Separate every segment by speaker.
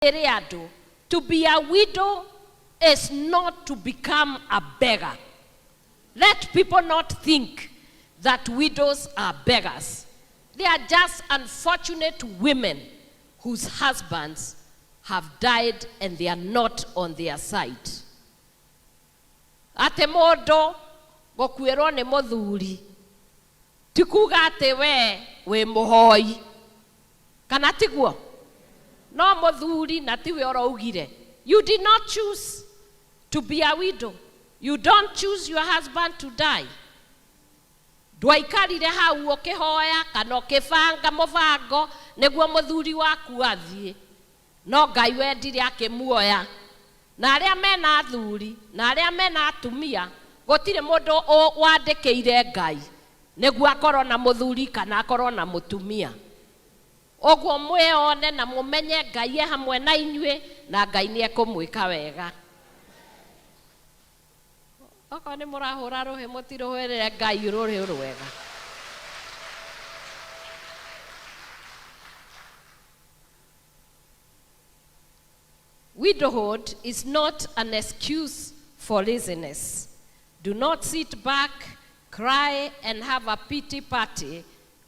Speaker 1: Ĩrĩ andũ, to be a widow is not to become a beggar. Let people not think that widows are beggars. They are just unfortunate women whose husbands have died and they are not on their side. Atĩ mũndũ gũkuĩrwo nĩ mũthuri ti kuga atĩ we wĩ mũhoi, kana tiguo? No mũthuri na tiwe ũraugire. You did not choose to be a widow. You don't choose your husband to die. Ndwaikarire hau ũkĩhoya kana ũkĩbanga mũbango nĩguo mũthuri waku athiĩ, no Ngai wendire akĩmuoya. Na arĩa mena athuri na arĩa mena atumia, gũtirĩ mũndũ wandĩkĩire Ngai nĩguo akorwo na mũthuri kana akorwo na mũtumia. Ũguo mwĩone na mũmenye Ngai e hamwe na inyuĩ, na Ngai nĩ ekũmwĩka wega. Okorwo nĩ mũrahũra rũhĩ, mũtirũhũrĩre Ngai rũhĩ rwega. Widowhood is not an excuse for laziness. Do not sit back, cry, and have a pity party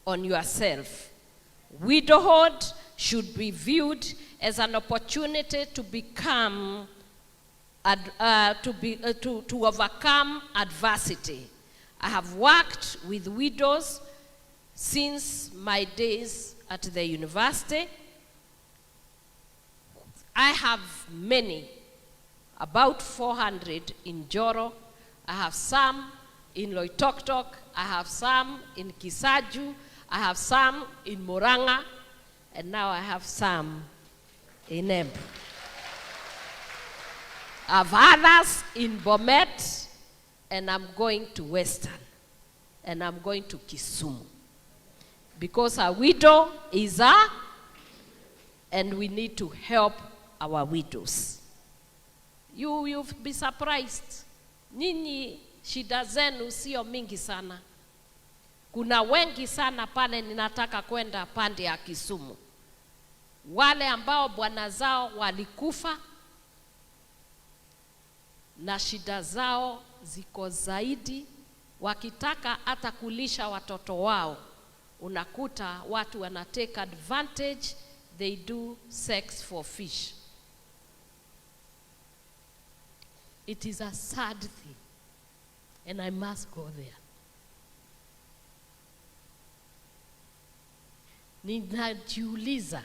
Speaker 1: on yourself. Widowhood should be viewed as an opportunity to become, to, be, to overcome adversity. I have worked with widows since my days at the university. I have many, about 400 in Njoro. I have some in Loitoktok. I have some in Kisaju. I have some in Murang'a. And now I have some in Embu. I have others in Bomet, and I'm going to Western, and I'm going to Kisumu. Because a widow is a, and we need to help our widows. You'll be surprised. Nyinyi shida zenu sio mingi sana. Kuna wengi sana pale ninataka kwenda pande ya Kisumu. Wale ambao bwana zao walikufa na shida zao ziko zaidi, wakitaka hata kulisha watoto wao, unakuta watu wana take advantage, they do sex for fish. It is a sad thing, and I must go there. Ninajiuliza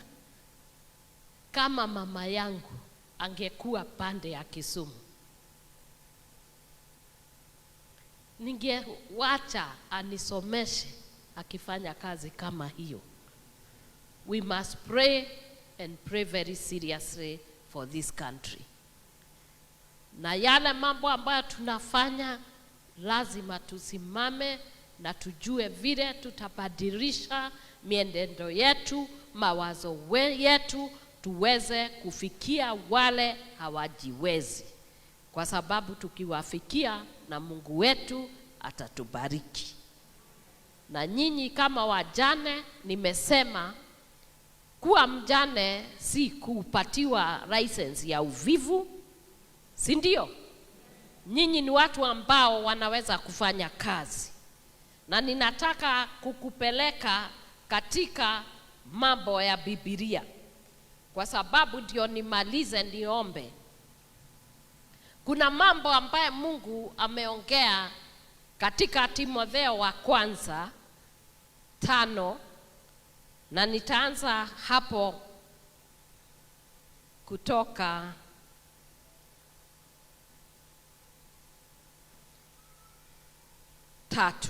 Speaker 1: kama mama yangu angekuwa pande ya Kisumu, ningewacha anisomeshe akifanya kazi kama hiyo. We must pray and pray very seriously for this country. Na yale mambo ambayo tunafanya lazima tusimame na tujue vile tutabadilisha mienendo yetu, mawazo yetu, tuweze kufikia wale hawajiwezi. Kwa sababu tukiwafikia na Mungu wetu atatubariki. Na nyinyi kama wajane, nimesema kuwa mjane si kupatiwa license ya uvivu, si ndio? Nyinyi ni watu ambao wanaweza kufanya kazi. Na ninataka kukupeleka katika mambo ya Biblia, kwa sababu ndio nimalize niombe. Kuna mambo ambayo Mungu ameongea katika Timotheo wa kwanza 5, na nitaanza hapo kutoka 3.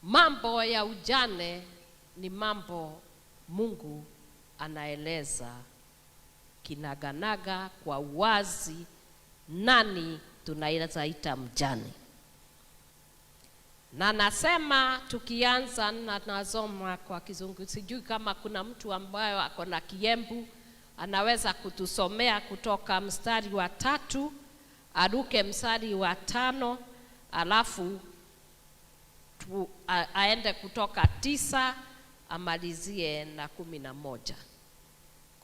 Speaker 1: Mambo ya ujane ni mambo Mungu anaeleza kinaganaga kwa uwazi nani tunaweza ita mjane. Na nasema tukianza na nasoma kwa Kizungu, sijui kama kuna mtu ambaye ako na Kiembu anaweza kutusomea kutoka mstari wa 3 aruke mstari wa 5, alafu aende kutoka 9 amalizie na 11.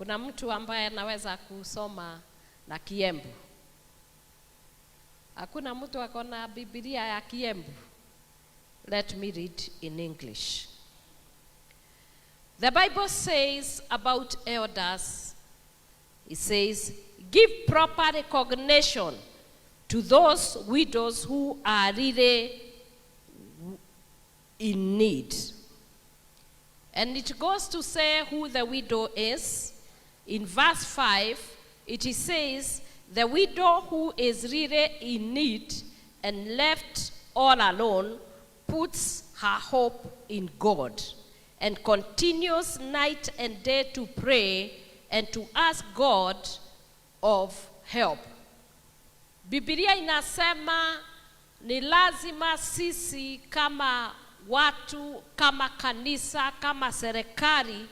Speaker 1: Kuna mtu ambaye anaweza kusoma na Kiembu? Hakuna mtu ako na Biblia ya Kiembu? Let me read in English. The Bible says about elders, it says, "Give proper recognition to those widows who are really in need." And it goes to say who the widow is. In verse 5, it says, "The widow who is really in need and left all alone puts her hope in God and continues night and day to pray and to ask God of help." Biblia inasema ni lazima sisi kama watu, kama kanisa, kama serikali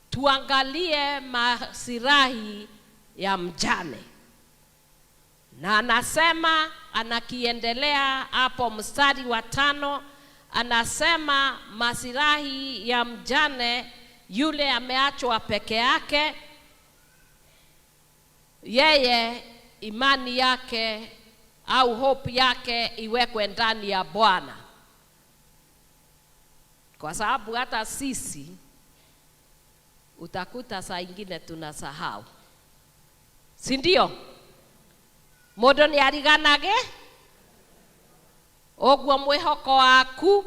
Speaker 1: tuangalie masilahi ya mjane. Na anasema, anakiendelea hapo mstari wa 5, anasema masilahi ya mjane yule ameachwa peke yake, yeye imani yake au hope yake iwekwe ndani ya Bwana, kwa sababu hata sisi utakuta saa ingine tunasahau, si ndio? Mũndũ nĩ ariganage ũguo mwĩhoko waku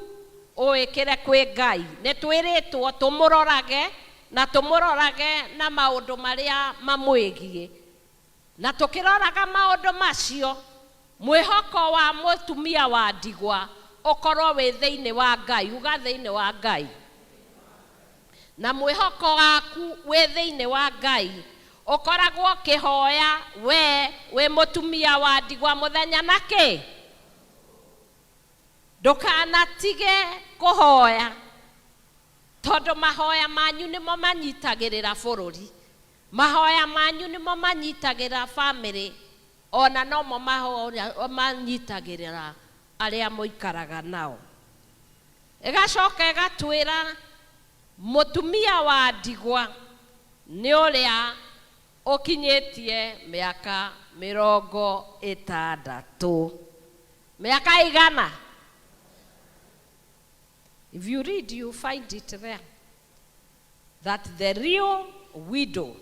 Speaker 1: ũwĩkĩre kwĩ Ngai. Nĩ twĩrĩtwo tũmũrorage na tũmũrorage na maũndũ marĩa mamwĩgiĩ, na tũkĩroraga maũndũ macio, mwĩhoko wa mũtumia wa ndigwa ũkorwo wĩ thĩinĩ wa Ngai. Uga thĩinĩ wa Ngai. Na mwĩhoko waku wĩ thĩinĩ wa Ngai ũkoragwo ũkĩhoya we wĩ mũtumia wa ndigwa mũthenya na kĩ, ndũkanatige kũhoya, tondũ mahoya manyu nĩmo manyitagĩrĩra bũrũri, mahoya manyu nĩmo manyitagĩrĩra family, ona nomo mahoya manyitagĩrĩra arĩa mũikaraga nao. Ĩgacoka ĩgatwĩra mũtumia wa ndigwa nĩ ũrĩa ũkinyĩtie mĩaka 60. Mĩaka igana? If you read, you find it there that the real widow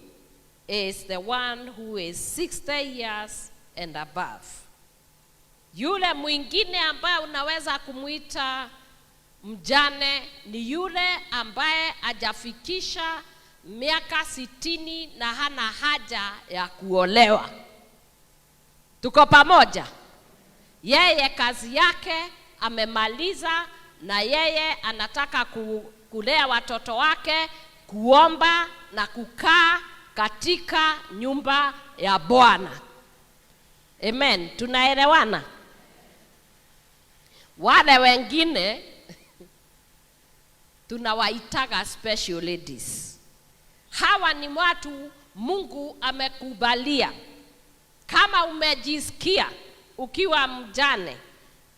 Speaker 1: is the one who is 60 years and above. Yule mwingine ambaye unaweza kumuita mjane ni yule ambaye hajafikisha miaka 60 na hana haja ya kuolewa. Tuko pamoja? Yeye kazi yake amemaliza na yeye anataka kulea watoto wake, kuomba na kukaa katika nyumba ya Bwana. Amen. Tunaelewana? Wale wengine tunawaitaga special ladies. Hawa ni watu Mungu amekubalia. Kama umejisikia ukiwa mjane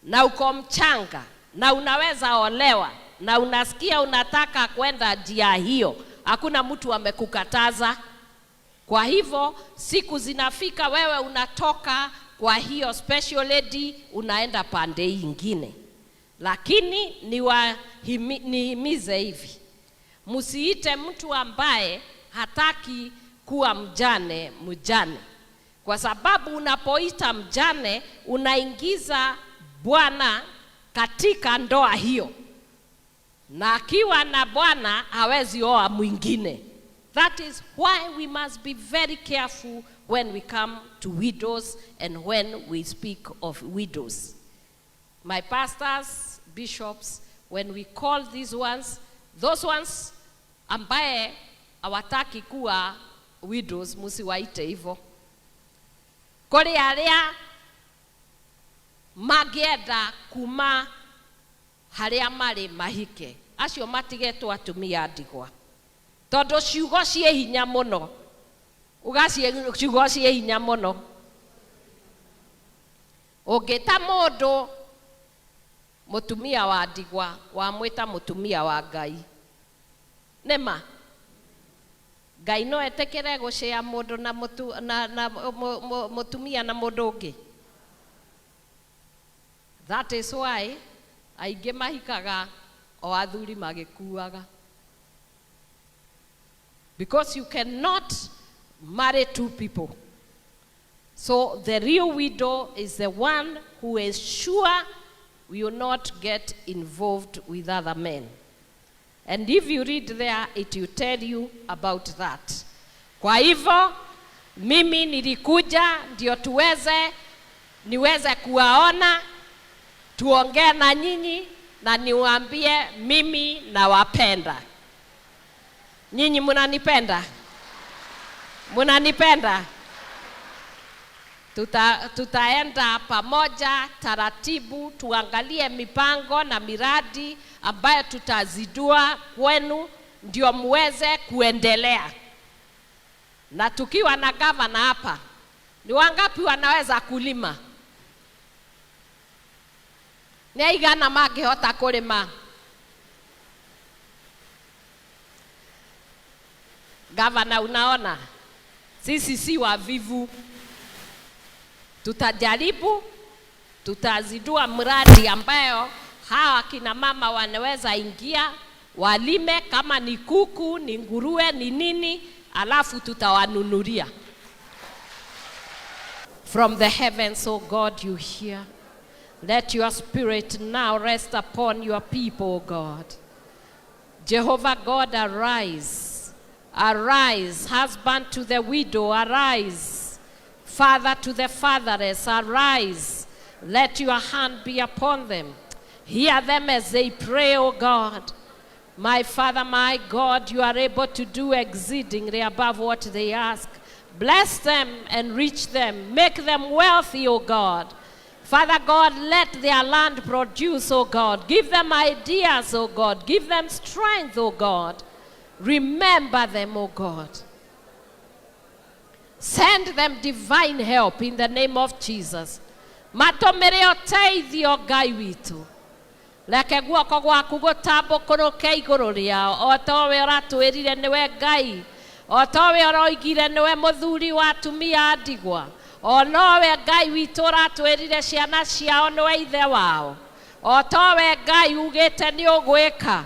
Speaker 1: na uko mchanga na unaweza olewa na unasikia unataka kwenda njia hiyo, hakuna mtu amekukataza. Kwa hivyo siku zinafika wewe unatoka kwa hiyo special lady unaenda pande ingine. Lakini nihimize hivi, msiite mtu ambaye hataki kuwa mjane mjane, kwa sababu unapoita mjane unaingiza bwana katika ndoa hiyo, na akiwa na bwana hawezi oa mwingine. That is why we must be very careful when we come to widows and when we speak of widows. My pastors, bishops, when we call these ones, those ones ambaye hawataki kuwa widows, musiwaite hivyo. Kũrĩ arĩa mangĩenda kuma harĩa marĩ mahike, acio matigetwo atumia a ndigwa, tondũ ciugo ciĩ hinya mũno. Uga ciugo ciĩ hinya mũno. Ũngĩta mũndũ mũtumia wa ndigwa, wamwĩta mũtumia wa Ngai. Nĩma Ngai no etĩkĩre gũcĩa mũndũ na mũtu, na mũtumia na mũndũ ũngĩ? That is why aingĩ mahikaga o athuri magĩkuaga, because you cannot marry two people. So the real widow is the one who is sure will not get involved with other men. And if you read there, it will tell you about that. Kwa hivyo mimi nilikuja ndio tuweze niweze kuwaona, tuongee na nyinyi na niwaambie mimi nawapenda. Nyinyi mnanipenda? Mnanipenda? Tutaenda pamoja taratibu, tuangalie mipango na miradi ambayo tutazindua kwenu ndio muweze kuendelea. Na tukiwa na gavana hapa, ni wangapi wanaweza kulima? Nĩ aigana mangĩhota kũrĩma? Gavana, unaona sisi si wavivu, tutajaribu, tutazindua mradi ambayo hawa kina mama wanaweza ingia walime, kama ni kuku, ni nguruwe, ni nini, alafu tutawanunulia. From the heavens, O God, you hear. Let your spirit now rest upon your people, O God. Jehovah God, arise. Arise, husband to the widow, arise. Father to the fatherless, arise. Let your hand be upon them. Hear them as they pray, O God. My Father, my God, you are able to do exceedingly above what they ask. Bless them and reach them. Make them wealthy, O God. Father God, let their land produce, O God. Give them ideas, O God. Give them strength, O God. Remember them, O God. Send them divine help in the name of Jesus. Matũmĩre ũteithio Ngai witũ. Reke guoko gwaku gũtambũkũrũke igũrũ rĩao o ta ũrĩa ũratwĩrire nĩwe Ngai, o ta ũrĩa ũroigire nĩwe mũthuri wa atumia a ndigwa, o nowe Ngai witũ ũratwĩrire ciana ciao nĩwe ithe wao, o towe Ngai ugĩte nĩ ũgwĩka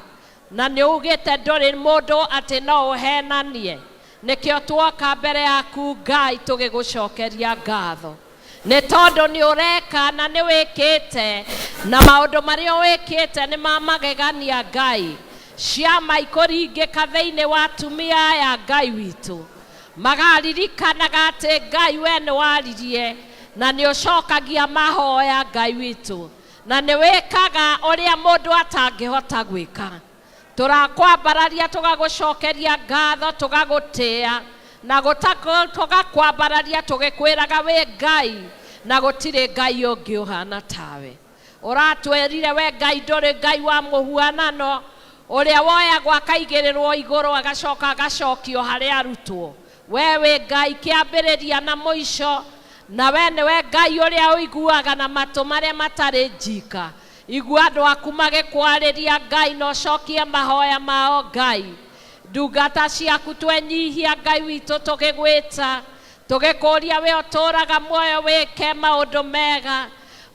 Speaker 1: na nĩ ugĩte ndũrĩ mũndũ atĩ no ũhenanie. Nĩkĩo tuoka mbere yaku Ngai tũgĩgũcokeria ngatho nĩ tondũ nĩ ũreka na nĩ wĩkĩte, na maũndũ marĩa wĩkĩte nĩ ma magegania Ngai. Ciama ikũringĩka thĩinĩ wa atumia aya Ngai witũ, magaririkanaga atĩ Ngai we nĩ waririe na nĩ ũcokagia mahoya Ngai witũ, na nĩ wĩkaga ũrĩa mũndũ atangĩhota gwĩka. Tũrakwambararia tũgagũcokeria ngatho, tũgagũtĩa na tũgakwambararia tũgĩkwĩraga wĩ Ngai na gũtirĩ Ngai ũngĩ ũhana tawe. Ũratwĩrire we Ngai ndũrĩ Ngai wa mũhuanano ũrĩa woyagwo akaigĩrĩrwo igũrũ agacoka agacokio harĩa arutwo. We wĩ Ngai kĩambĩrĩria na mũico, na we nĩwe Ngai ũrĩa ũiguaga na matũ marĩa matarĩ njika. Igua andũ aku magĩkwarĩria Ngai na ũcokie mahoya mao Ngai. Ndungata ciaku twenyihia Ngai witũ tũgĩgwĩta tũgĩkũria we ũtũraga muoyo wĩke maũndũ mega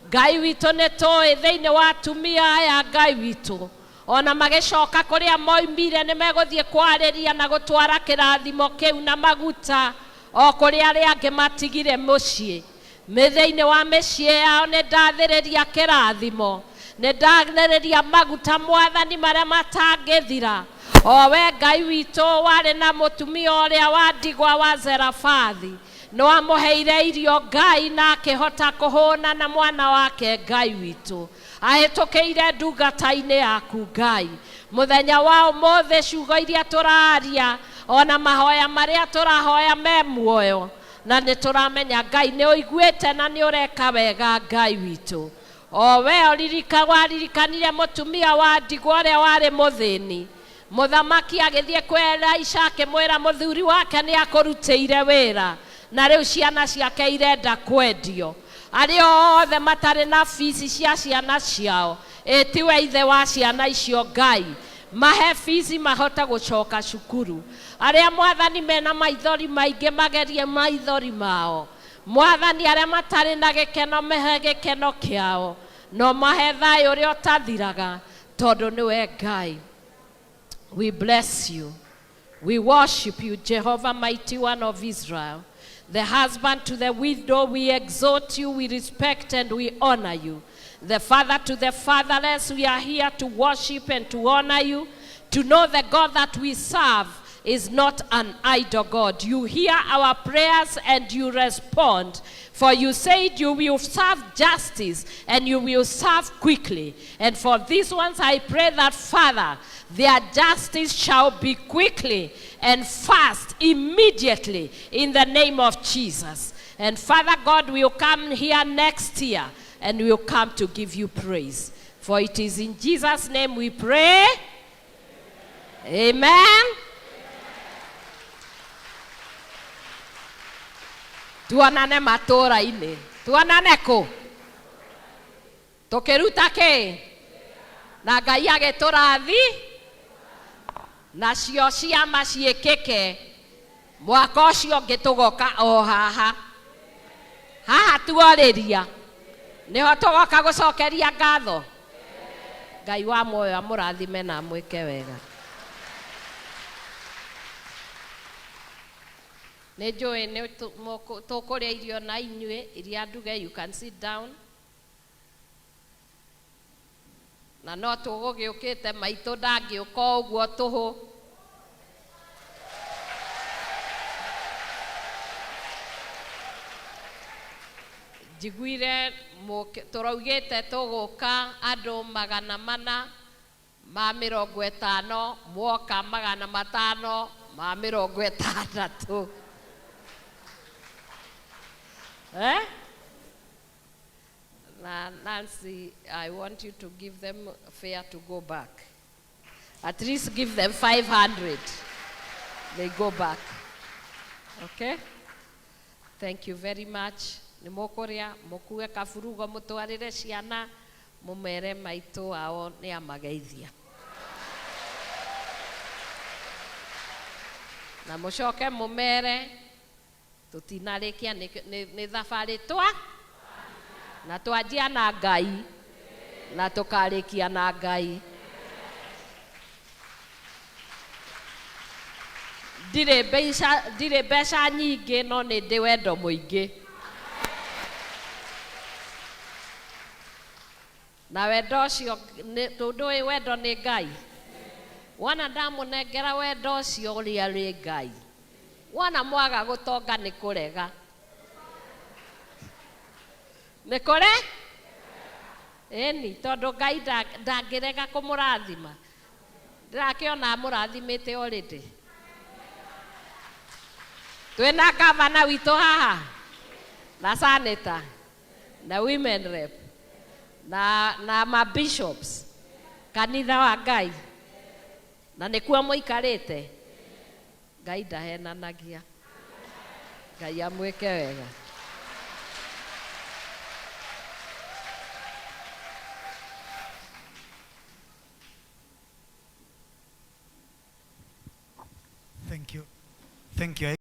Speaker 1: Ngai witũ. Nĩ tũĩ thĩinĩ wa atumia aya Ngai witũ, ona magĩcoka kũrĩa moimire nĩ megũthiĩ kwarĩria na gũtwara kĩrathimo kĩu na maguta o kũrĩa arĩa angĩ matigire mũciĩ. Thĩinĩ wa mĩciĩ yao nĩ ndathĩrĩria kĩrathimo, nĩ ndathĩrĩria maguta Mwathani marĩa matangĩthira. O we Ngai witũ warĩ na mũtumia ũrĩa wa ndigwa wa Zerafathi, nĩ wamũheire irio Ngai na akĩhota kũhũna na mwana wake Ngai witũ ahĩtũkĩire ndungata-inĩ yaku Ngai. Mũthenya wa ũmũthĩ ciugo iria tũraria ona mahoya marĩa tũrahoya me muoyo, na nĩ tũramenya Ngai nĩ ũiguĩte na nĩ ũreka wega Ngai witũ. O we ũririka waririkanire mũtumia wa ndigwa ũrĩa warĩ mũthĩni, mũthamaki agĩthiĩ kwĩ Elisha akĩmwĩra mũthuri wake nĩ akũrutĩire wĩra na rĩu ciana ciake irenda kwendio. Arĩa othe matarĩ na bici cia ciana ciao, ĩ tiwe ithe wa ciana icio Ngai. Mahe fees mahote gũcoka cukuru. Arĩa Mwathani mena maithori maingĩ magerie maithori mao. Mwathani arĩa matarĩ na gĩkeno mehe gĩkeno kĩao. No mahe thayũ ũrĩa ũtathiraga tondũ nĩwe Ngai. We bless you. We worship you, Jehovah, mighty one of Israel. The husband to the widow, we exalt you, we respect and we honor you. The father to the fatherless, we are here to worship and to honor you, to know the God that we serve is not an idol God. You hear our prayers and you respond. For you said you will serve justice and you will serve quickly. And for these ones, I pray that, Father, their justice shall be quickly and fast, immediately, in the name of Jesus. And Father God, we will come here next year and we will come to give you praise. For it is in Jesus' name we pray. Amen. Tuonane matũũra-inĩ. Tuonane kũ? Tũkĩruta kĩ? Na Ngai agĩtũrathi nacio ciama ciĩkĩke mwaka ũcio ũngĩ tũgoka o haha haha tuorĩria nĩho tũgoka gũcokeria ngatho. Ngai wa muoyo amũrathime na amwĩke wega. Nĩ njũĩ nĩ tũkũrĩa irio na inyuĩ iria nduge. You can sit down. Na no tũgũgĩũkĩte maitũ ndangĩũka o ũguo tũhũ. Njiguire tũraugĩte tũgũka andũ 450 mwoka 560. Eh? Na Nancy, I want you to give them fare to go back. At least give them 500. They go back. Okay? Thank you very much. Nĩ mũkũrĩa mũkue kaburugo mũtwarĩre ciana mũmere maitũ ao nĩ amageithia. Na mũcoke mũmere tũtinarĩkia nĩ thabarĩ twa na twanjia na Ngai na tũkarĩkia na Ngai. Ndirĩ mbeca nyingĩ no nĩ ndĩ wendo mũingĩ. Na wendo ũcio tondũ ũyũ wendo nĩ Ngai. Wona ndamũnengera wendo ũcio ũrĩa rĩ Ngai. Wona mwaga gũtonga nĩ kũrega. Nĩ kũre? Ĩni, tondũ Ngai ndangĩrega kũmũrathima. Ndĩrakĩona amũrathimĩte already. Twĩna gavana witũ haha na senator na women rep na ma bishops kanitha wa Ngai na nĩkuo mũikarĩte. Ngai ndahenanagia. Ngai amwĩke wega.
Speaker 2: Thank you. Thank you.